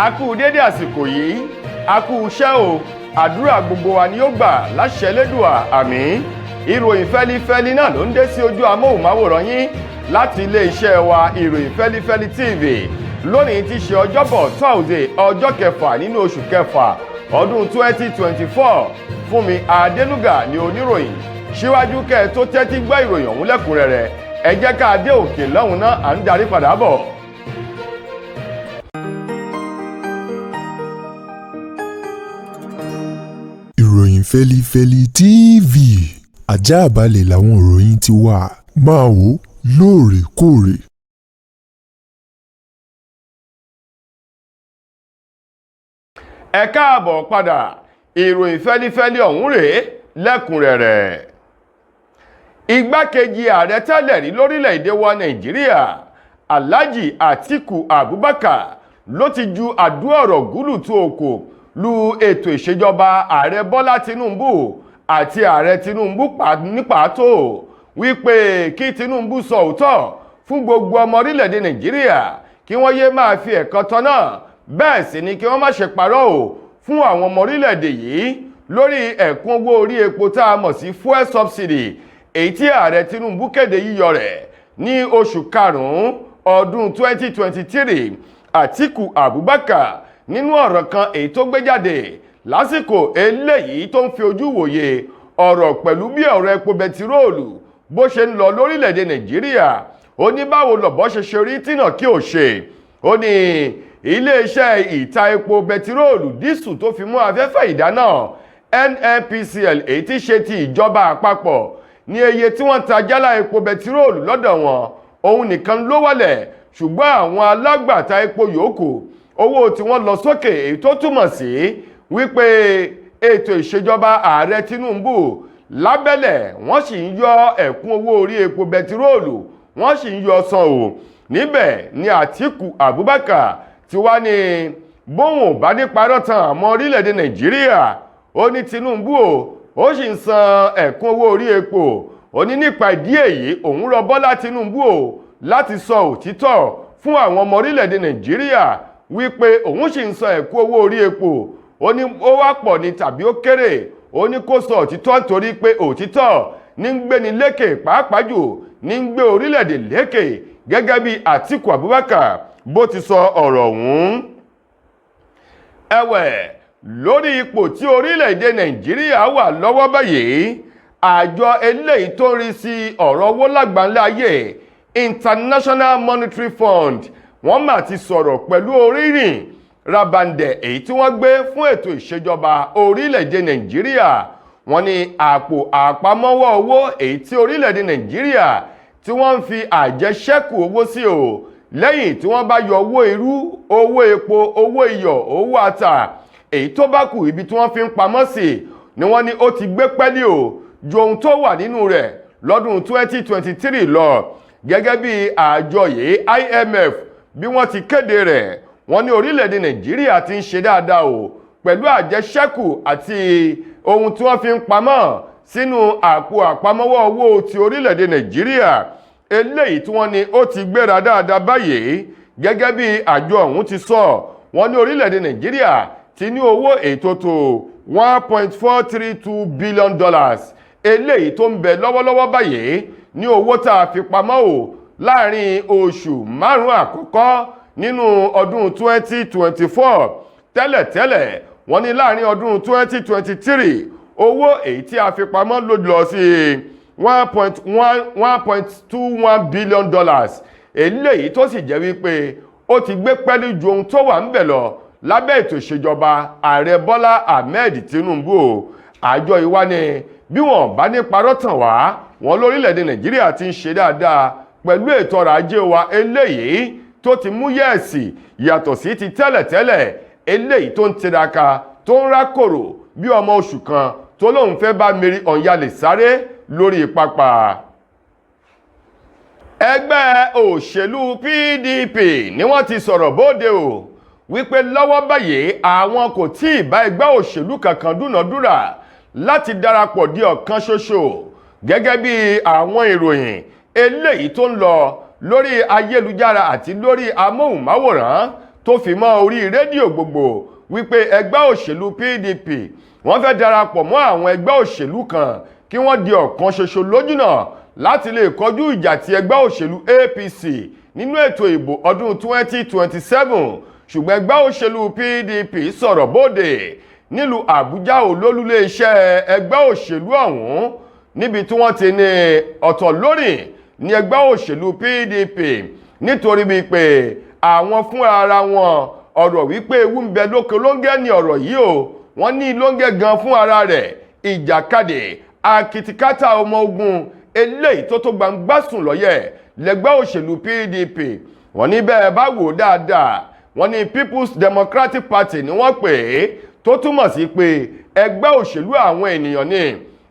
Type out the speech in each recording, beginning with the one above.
A kú dédé àsìkò yìí, a kú iṣẹ́ o. Àdúrà gbogbo wa ni ó gbà láṣẹ Elédùà, àmín. Ìròyìn fẹ́lifẹ́li náà ló ń dé sí ojú amóhùnmáwòrán yín láti ilé-iṣẹ́ wa, Ìròyìn Fẹ́lifẹ́li TV, lónìí tí ṣe Ọjọ́bọ̀ Thursday, ọjọ́ kẹfà nínú oṣù kẹfà, ọdún 2024. Fúnmi Adélúgà ni oníròyìn. Síwájú kẹ́ ẹ tó tẹ́tí gbọ́ ìròyìn ọ̀hún lẹ́kùnrẹ́rẹ́, ẹ jẹ́ ká dé òkè lọ́hùn náà, à ń darí padà bọ̀. Ìròyìn Fẹ́lifẹ́li TV, àjààbálẹ̀ làwọn ìròyìn ti wà, máa wò lóòrèkóòrè. Ẹ káàbọ̀ padà. Ìròyìn fẹ́lifẹ́li ọ̀hún rèé lẹ́kùnrẹ́rẹ́. Igbákejì ààrẹ tẹ́lẹ̀ rí lórílẹ̀‐èdè wa Nàìjíríà, Alhaji Atiku Abubakar, ló ti ju àdó ọ̀rọ̀ gúlùtù òkò lu ètò ìṣèjọba Ààrẹ Bọ́lá Tinubu àti Ààrẹ Tinubu ní pàtó, wípé kí Tinubu sọ òótọ́ fún gbogbo ọmọ orílẹ̀-èdè Nàìjíríà, kí wọ́n yé máa fi ẹ̀kan tọ́nà, bẹ́ẹ̀ sì ni kí wọ́n má ṣe parọ́ ò fún àwọn ọmọ orílẹ̀-èdè yìí lórí ẹ̀kún owó orí epo tá a mọ̀ sí fuel subsidy, èyí tí Ààrẹ Tinubu kéde yíyọ rẹ̀ ní oṣù karùn-ún ọdún 2023. Àtíkù Abubakar, nínú ọ̀rọ̀ kan èyí tó gbé jáde lásìkò eléyìí tó ń fi ojú wòye ọ̀rọ̀ pẹ̀lú bí ọ̀rọ̀ epo bẹtiróòlù bó ṣe ń lọ lórílẹ̀‐èdè Nàìjíríà, ó ní báwo lọ̀bọ̀ ṣe ṣe rí tínà kí ò ṣe. Ó ní iléeṣẹ́ ìta epo bẹtiróòlù, dísù tó fi mú afẹ́fẹ́ ìdáná, NNPCL, èyí tí ṣe ti ìjọba àpapọ̀, ní iye tí wọ́n ta jálá epo bẹtiróòlù lọ́dọ̀ wọn, òun nìkan ló wálẹ̀, ṣùgbọ́n àwọn alágbàtà epo yòókù, owó tí wọ́n lọ sókè, èyí tó túmọ̀ sí wípé ètò ìṣèjọba Ààrẹ Tinubu lábẹ́lẹ̀, wọ́n sì ń yọ ẹ̀kún owó orí epo bẹtiróòlù, wọ́n sì ń yọ san o. Níbẹ̀ ni Àtíkù Abubakar ti wá ní bóun ò bá ní parọ́ tan àmọ́ orílẹ̀-èdè Nàìjíríà, ó ní Tinubu o, ó sì ń san ẹ̀kún owó orí epo. Ó ní nípa ìdí èyí, òun rọ Bọ́lá Tinubu o láti sọ òtítọ́ fún àwọn ọmọ orílẹ̀-èdè Nàìjíríà wípé òun sì ń san ẹ̀kún owó orí epo. Ó ní ó wá pọ̀ ní tàbí ó kéré, ó ní kó sọ òtítọ́, nítorí pé òtítọ́ ní ń gbéni lékè, pàápàá jù ní ń gbé orílẹ̀-èdè lékè, gẹ́gẹ́ bí Àtíkù Abubakar bó ti sọ ọ̀rọ̀ ọ̀hún. Ẹ̀wẹ̀, lórí ipò tí orílẹ̀-èdè Nàìjíríà wà lọ́wọ́ báyìí, àjọ eléyìí tó ń rí sí ọ̀rọ̀ owó lágbàńlá ayé, International Monetary Fund, wọ́n mà ti sọ̀rọ̀ pẹ̀lú orírìn rabandẹ̀ èyí tí wọ́n gbé fún ètò ìṣèjọba orílẹ̀-èdè Nàìjíríà. Wọ́n ní àpò àpamọ́wọ́ owó èyí tí orílẹ̀-èdè Nàìjíríà tí wọ́n ń fi àjẹṣẹ́kù owó sí o, lẹ́yìn tí wọ́n bá yọ owó irú, owó epo, owó iyọ̀, owó ata, èyí tó bá kù, ibi tí wọ́n fi ń pamọ́ sí ni wọ́n ní ó ti gbé pẹ́lí o ju ohun tó wà nínú rẹ̀ lọ́dún 2023 lọ. Gẹ́gẹ́ bí àjọ yìí, IMF, bí wọ́n ti kéde rẹ̀, wọ́n ní orílẹ̀-èdè Nàìjíríà ti ń ṣe dáadáa o pẹ̀lú àjẹṣẹ́kù àti ohun tí wọ́n fi ń pamọ́ sínú àpò àpamọ́wọ́ owó ti orílẹ̀-èdè Nàìjíríà, eléyìí tí wọ́n ní ó ti gbéra dáadáa báyìí. Gẹ́gẹ́ bí àjọ ọ̀hún ti sọ, wọ́n ní orílẹ̀-èdè Nàìjíríà ti ní owó ètò tó $1.432 billion, eléyìí tó ń bẹ lọ́wọ́lọ́wọ́ báyìí ní owó tá a fi pamọ́ o láàrin oṣù 5 àkọ́kọ́ nínú ọdún 2024. Tẹ́lẹ̀tẹ́lẹ̀, wọ́n ní láàrin ọdún 2023, owó èyí tí a fi pamọ́ ló lọ sí $1.1 1.21 billion, eléyìí tó sì jẹ́ wípé ó ti gbé pẹ́lú ju ohun tó wà ńbẹ̀ lọ lábẹ́ ètò ìṣèjọba Ààrẹ Bọ́lá Ahmed Tinubu o. Àjọ ìwá ni bí wọ́n bá ní parọ́ tàn wá, wọn lórílẹ̀‐èdè Nàìjíríà ti ń ṣe dáadáa pẹ̀lú ètò ọrọ̀ ajé wa, eléyìí tó ti mú yẹ̀ẹ̀sì yàtọ̀ sí ti tẹ́lẹ̀tẹ́lẹ̀, eléyìí tó ń tiraka, tó ń rákòrò bí ọmọ oṣù kan tó lóun fẹ́ bá Mary Onyale sáré lórí pápá. Ẹgbẹ́ òṣèlú PDP ni wọ́n ti sọ̀rọ̀ bóde o wípé lọ́wọ́ báyìí, àwọn kò tí ì bá ẹgbẹ́ òṣèlú kankan dúnàdúrà láti darapọ̀ di ọ̀kan ṣoṣo, gẹ́gẹ́ bí àwọn ìròyìn eléyìí tó ń lọ lórí ayélujára àti lórí amóhùnmáwòrán. Tó fi mọ́ orí rédíò gbogbo wípé ẹgbẹ́ òṣèlú PDP wọ́n fẹ́ darapọ̀ mọ́ àwọn ẹgbẹ́ òṣèlú kan kí wọ́n di ọ̀kan ṣoṣo lójúnà láti lè kọjú ìjà ti ẹgbẹ́ òṣèlú APC nínú ètò ìbò ọdún 2027. Ṣùgbọ́n ẹgbẹ́ òṣèlú PDP sọ̀rọ̀ bóde nílùú Àbújá, olólùlé iṣẹ́ ẹgbẹ́ òṣèlú ọ̀hún, níbi tí wọ́n ti ní ọ̀tọ̀ lórìn ní ẹgbẹ́ òṣèlú PDP, nítorí wípé àwọn fúnra ara wọn ọ̀rọ̀ wípé ewu ń bẹ lóko lóńgẹ́ ní ọ̀rọ̀ yìí o. Wọ́n ní lóńgẹ́ gan fún ara rẹ̀, ìjàkadì akitikata ọmọ ogun eléyìí tó tó gbangba sùn lọ́yẹ̀ lẹ́gbẹ́ òṣèlú PDP. Wọ́n ní bẹ́ẹ̀ bá wò dáadáa, wọ́n ní People's Democratic Party ni wọ́n pè é, tó túmọ̀ sí pé ẹgbẹ́ òṣèlú àwọn ènìyàn ni.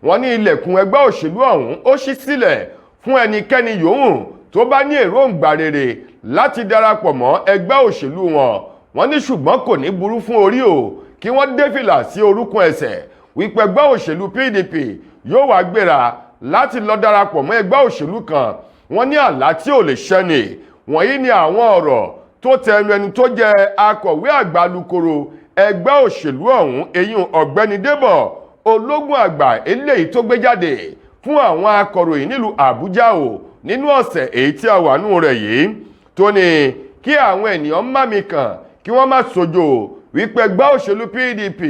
Wọ́n ní ilẹ̀kùn ẹgbẹ́ òṣèlú ọ̀hún ó ṣí sílẹ̀ fún ẹnikẹ́ni yòówù tó bá ní èròǹgbà rere láti darapọ̀ mọ́ ẹgbẹ́ òṣèlú wọn. Wọ́n ní ṣùgbọ́n kò ní burú fún orí o kí wọ́n dé fìlà sí orúnkún ẹsẹ̀ wípé ẹgbẹ́ òṣèlú PDP yóò wá gbéra láti lọ darapọ̀ mọ́ ẹgbẹ́ òṣèlú kan. Wọ́n ní àlá tí ò lè ṣẹ́ni. Wọ̀nyí ni àwọn ọ̀rọ̀ tó tẹnu ẹni tó jẹ́ akọ̀wé àgbà alukoro ẹgbẹ́ òṣèlú ọ̀hún, eyín Ọ̀gbẹ́ni Débọ̀ Ológun Àgbà, eléyìí tó gbé jáde fún àwọn akọ̀ròyìn nílùú Àbújá o nínú ọ̀sẹ̀ èyí tí a wà nù rẹ̀ yìí, tó ní kí àwọn ènìyàn má mi kàn, kí wọ́n má sojo wípé ẹgbẹ́ òṣèlú PDP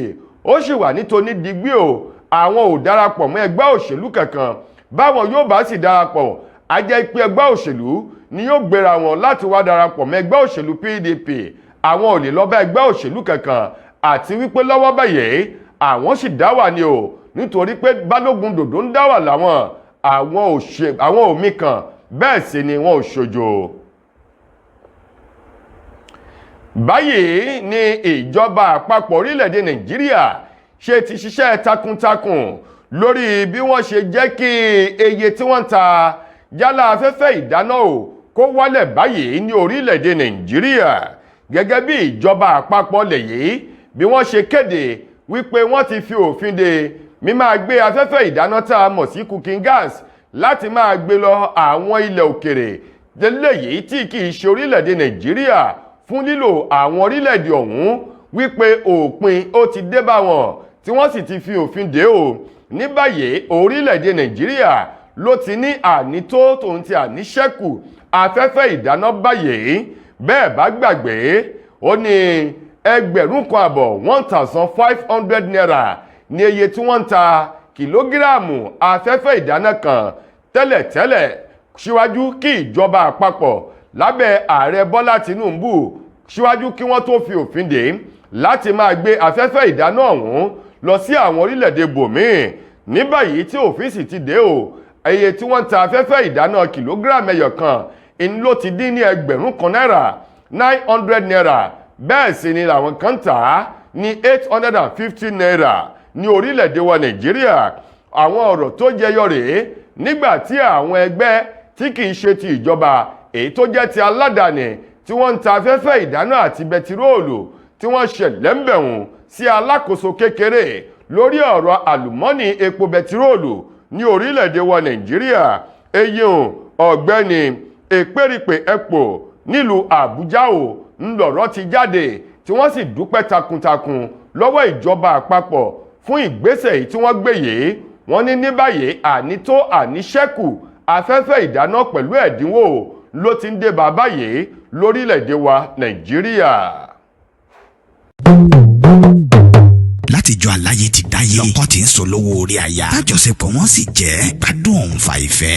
ó sì wà nítorí digbí o. Àwọn ò darapọ̀ mọ́ ẹgbẹ́ òṣèlú kankan. Báwọn yóò bá sì darapọ̀, á jẹ́ pé ẹgbẹ́ òṣèlú ni yóò gbéra wọn láti wá darapọ̀ mọ́ ẹgbẹ́ òṣèlú PDP. Àwọn ò lè lọ bá ẹgbẹ́ òṣèlú kankan, àti wípé lọ́wọ́ báyìí àwọn sì dá wà ní o, nítorí pé Balógun dòdò ń dá wà láwọn. Àwọn ò ṣe àwọn òmí kan, bẹ́ẹ̀ sì ni wọn ò ṣojo. Báyìí ni ìjọba àpapọ̀ orílẹ̀-èdè Nàìjíríà ṣe ti ṣiṣẹ́ takuntakun lórí bí wọ́n ṣe jẹ́ kí iye tí wọ́n ń ta jálá afẹ́fẹ́ ìdáná o kó wálẹ̀ báyìí ní orílẹ̀-èdè Nàìjíríà. Gẹ́gẹ́ bí ìjọba àpapọ̀ lè yìí bí wọ́n ṣe kéde wípé wọ́n ti fi òfin de mímáa gbé afẹ́fẹ́ ìdáná tá a mọ̀ sí cooking gas láti máa gbé lọ àwọn ilẹ̀ òkèrè léyìí tí kì í ṣe orílẹ̀-èdè Nàìjíríà fún lílò àwọn orílẹ̀-èdè ọ̀hún, wípé òpin ó ti dé bá wọn, tí wọ́n sì ti fi òfin dè o. Ní báyìí, orílẹ̀-èdè Nàìjíríà ló ti ní ànító tòun ti àníṣẹ́kù afẹ́fẹ́ ìdáná báyìí. Bẹ́ẹ̀ bá gbàgbé, ó ní 1,500, ₦1,500 ní iye tí wọ́n ń ta kìlógíráàmù afẹ́fẹ́ ìdáná kan tẹ́lẹ̀tẹ́lẹ̀, síwájú kí ìjọba àpapọ̀ lábẹ́ ààrẹ Bọ́lá Tinubu, síwájú kí wọ́n tó fi òfin dè láti máa gbé afẹ́fẹ́ ìdáná ọ̀hún lọ sí àwọn orílẹ̀-èdè bòmíì. Ní báyìí tí òfin sì ti dé o, iye tí wọ́n ń ta afẹ́fẹ́ ìdáná kìlógíráàmù ẹyọ kan ń ló ti dín ní 1,000 náírà, ₦900. Bẹ́ẹ̀ sì ni làwọn kan tà á ní ₦850 ní orílẹ̀-èdè wa Nàìjíríà. Àwọn ọ̀rọ̀ tó jẹyọ rèé nígbà tí àwọn ẹgbẹ́ tí kìí ṣe ti ìjọba, èyí tó jẹ́ ti aládàáni, tí wọ́n ń ta afẹ́fẹ́ ìdáná àti bẹtiróòlù, tí wọ́n ṣẹlẹ̀ ń bẹ̀wọ̀n sí alákòóso kékeré lórí ọ̀rọ̀ àlùmọ́nì epo bẹtiróòlù ní orílẹ̀-èdè wa Nàìjíríà, eyín Ọ̀gbẹ́ni Èpèrìpè Ẹ̀pọ̀, nílùú Àbújá o ńlọ̀rọ̀ ti jáde, tí wọ́n sì dúpẹ́ takuntakun lọ́wọ́ ìjọba àpapọ̀ fún ìgbésẹ̀ yìí tí wọ́n gbé yìí. Wọ́n ní ní báyìí, ànító àníṣẹ́kù afẹ́fẹ́ ìdáná pẹ̀lú ẹ̀dínwó ló ti ń dé bá báyìí lórílẹ̀‐èdè wa Nàìjíríà. Látijọ́ aláyé ti dáyé, lọ́kọ tí ń sọ lówó orí aya, tájọṣepọ̀ wọn sì jẹ́ gbádùn òun fa ìfẹ́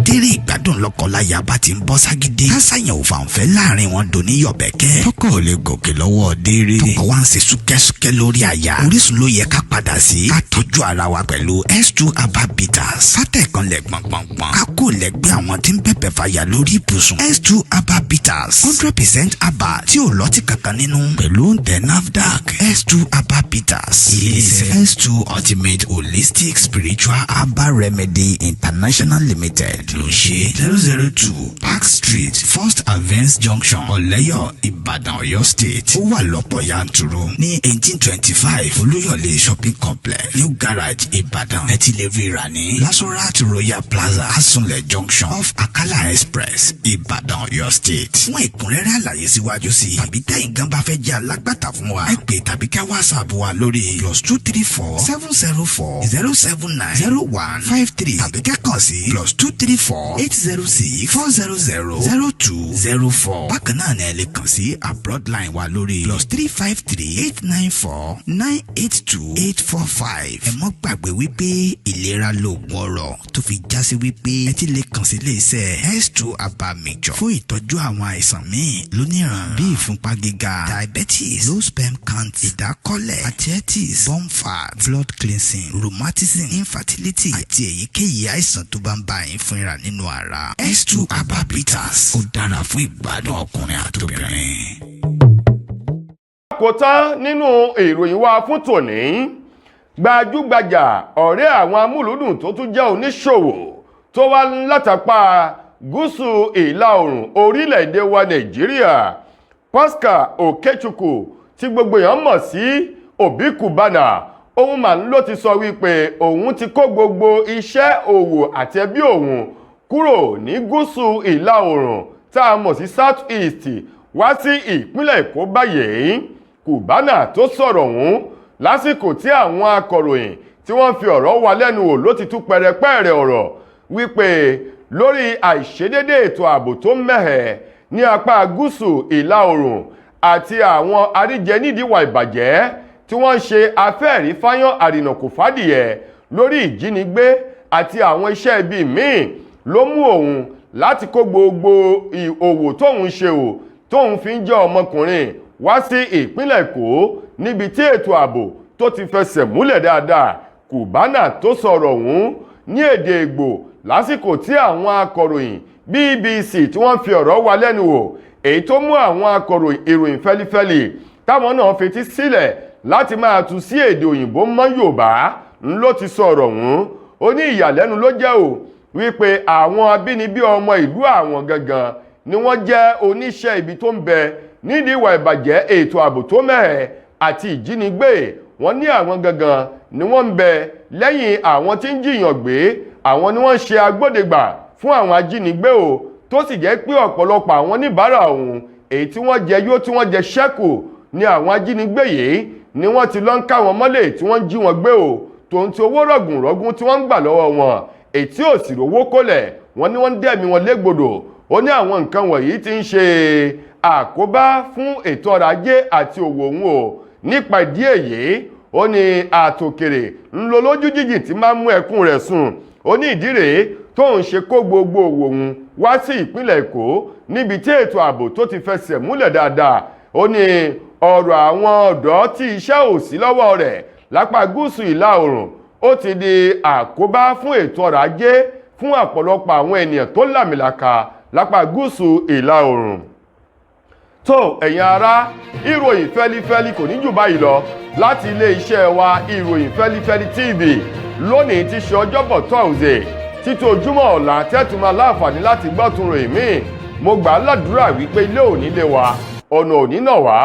tẹ́rẹ̀ ìgbádùn. Lọ́kọláya bá ti ń bọ́ ságídé, kásáyàn ò fàǹfẹ́ láàrin wọn dòní yọ̀bẹ̀kẹ́. Tọkọ ò lè gòkè lọ́wọ́ déré, tọkọ wa ń ṣe súkẹ́súkẹ́ lórí aya. Orísun ló yẹ ká padà sí, ká tọ́jú ara wa pẹ̀lú S2 Herbal Bitters. Sátẹ̀kanlẹ̀ gbọ̀ngbọ̀ngbọ̀n, ká kó lẹ́gbẹ́ àwọn tí ń bẹ̀bẹ̀ fàyà lórí ibùsùn. S2 Herbal Bitters, 100% herbal tí ò lọ́tí kankan nínú, pẹ̀lú òǹtẹ̀ NAFDAC. S2 Herbal Bitters, ilé-iṣẹ́ S2 Ultimate Holistic Spiritual Herbal Remedy. International Limited ló ń ṣe. 002 Park Street, First Avance Junction, Ọ̀lẹ́yọ̀, Ìbàdàn, Ọ̀yọ́ State. Ó wà lọ́pọ̀ yanturu ní 1825 Olúyọ̀lé Shopping Complex, New Garage, Ìbàdàn. Ẹ ti lè rí rà ní Lasorat Royal Plaza, Asunlẹ̀ Junction, off Akala Express, Ìbàdàn, Ọ̀yọ́ State. Fún ẹ̀kúnrẹ́rẹ́ àlàyé síwájú sí i tàbí tẹ́yin gan bá fẹ́ jẹ́ alágbàtà fún wa, ẹ pè tàbí ká WhatsApp wa lórí +234 704 079 0153 tàbí ká kàn sí +234 806 400 0204. Bákan náà ni ẹ lè kàn sí abroad line wa lórí +353 894 982 845. Ẹ mọ́ gbàgbé wípé ìlera lóògùn ọrọ̀, tó fi já sí wípé ẹ ti lè kàn sí iléeṣẹ́ S2 Herbal Mixture fún ìtọ́jú àwọn àìsàn míì lóníran bíi ìfúnpá gíga, diabetes, low sperm count, ìdákọ́lẹ̀, arthritis, bone fat, blood cleansing, rheumatism, infertility àti èyíkéyìí àìsàn tó bá ń bá yín fínra nínú ara. S2 Herbal Bitters, ó dára fún ìgbádùn ọkùnrin àtobìnrin. Kò tán nínú ìròyìn wa fún tòní. Gbajúgbajà ọ̀rẹ́ àwọn amúlùúdùn tó tún jẹ́ oníṣòwò tó wá látàpá gúúsù ìlà oòrùn orílẹ̀-èdè wa Nàìjíríà, Pascal Okechukwu, tí gbogbo èèyàn mọ̀ sí Obi Cubana, òun mà ń ló ti sọ wípé òun ti kó gbogbo iṣẹ́ òwò àti ẹbí òun kúrò ní gúúsù ìlà oòrùn tá a mọ̀ sí South East wá sí ìpínlẹ̀ Èkó báyìí. Cubana tó sọ̀rọ̀ ọ̀hún lásìkò tí àwọn akọ̀ròyìn tí wọ́n fi ọ̀rọ̀ wá lẹ́nu wò ló ti tú pẹrẹpẹrẹ ọ̀rọ̀ wípé lórí àìṣedédé ètò ààbò tó mẹ́hẹ̀ ní apá gúúsù ìlà oòrùn àti àwọn àríjẹ nídìíwà ìbàjẹ́ tí wọ́n ń ṣe afẹ́ẹ̀rí fáyán àrìnàkò fàdìyẹ lórí ìjínigbé àti àwọn iṣẹ́ ibi míì ló mú òun láti kó gbogbo òwò tóun ṣe ò tóun fi ń jẹ́ ọmọkùnrin wá sí ìpínlẹ̀ Èkó níbi tí ètò ààbò tó ti fẹsẹ̀ múlẹ̀ dáadáa. Cubana tó sọ̀rọ̀ ọ̀hún ní èdè Ìgbò lásìkò tí àwọn akọ̀ròyìn BBC tí wọ́n fi ọ̀rọ̀ wá lẹ́nu wò, èyí tó mú àwọn akọ̀ròyìn ìròyìn fẹ́lifẹ́li táwọn náà fetí sílẹ̀ láti máa tú sí èdè òyìnbó mọ́ Yorùbá ń ló ti sọ̀rọ̀ ọ̀hún. Ó ní ìyàlẹ́nu ló jẹ́ o wípé àwọn abínibí ọmọ ìlú àwọn gangan ni wọ́n jẹ́ oníṣẹ́ ibi tó ń bẹ nídìí ìwà ìbàjẹ́, ètò ààbò tó mẹ́hẹ̀ àti ìjínigbé. Wọ́n ní àwọn gangan ni wọ́n ń bẹ lẹ́yìn àwọn tí ń jiyàn gbé, àwọn ni wọ́n ń ṣe agbódegbà fún àwọn ajínigbé o, tó sì jẹ́ pé ọ̀pọ̀lọpọ̀ àwọn oníbàárà ọ̀hún èyí tí wọ́n jẹ yó tí wọ́n jẹ ṣẹ́kù ni àwọn ajínigbé yìí ni wọ́n ti lọ ń ká wọn mọ́lẹ̀ tí wọ́n ń jí wọn gbé o, tòun ti owó rọ̀gùnrọ̀gùn tí wọ́n ń gbà lọ́wọ́ wọn, èyí tí ò sì rówó kólẹ̀. Wọ́n ní wọ́n ń dẹ̀mí wọn légbodò. Ó ní àwọn nǹkan wọ̀nyí ti ń ṣe àkóbá fún ètò ọrọ̀ ajé àti òwò òun o. Nípa ìdí èyí, ó ní àtòkèrè ń lo lójú jíjìn tí máa ń mú ẹkún rẹ̀ sùn. Ó ní ìdí rèé tóun ṣe kó gbogbo òwò òun wá sí ìpínlẹ̀ Èkó níbi tí ètò ààbò tó ti fẹsẹ̀ múlẹ̀ dáadáa. Ó ní ọ̀rọ̀ àwọn ọ̀dọ́ tí iṣẹ́ ò sí lọ́wọ́ rẹ̀ lápá gúúsù ìlà oòrùn ó ti di àkóbá fún ètò ọrọ̀ ajé fún ọ̀pọ̀lọpọ̀ àwọn ènìyàn tó làmìlàkà lápá gúúsù ìlà oòrùn. Tó ẹ̀yin ará, ìròyìn fẹ́lifẹ́li kò ní jù báyìí lọ láti ilé iṣẹ́ wa Ìròyìn Fẹ́lifẹ́li TV lónìí tí ṣe ọjọ́bọ̀ tọ́ọ̀sẹ̀. Títí ojúmọ́ ọ̀la tẹ́tù máa láǹfààní láti gbọ́ tún ròyìn míì, mo gbà á ládùúrà wípé ilé òní lé wa, ọ̀nà òní náà wá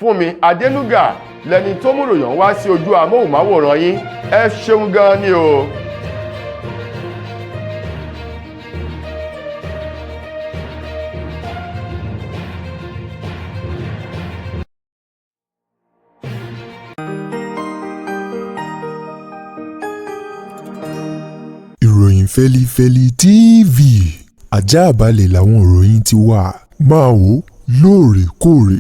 fún mi. Adénúgà lẹni tó mú ròyìn wá sí ojú amóhùnmáwòrán yín. Ẹ ṣeun gan ni o. Ìròyìn Fẹ́lifẹ́li TV, ajáàbalẹ̀ làwọn ìròyìn ti wà. Máa wò lóòrèkóòrè.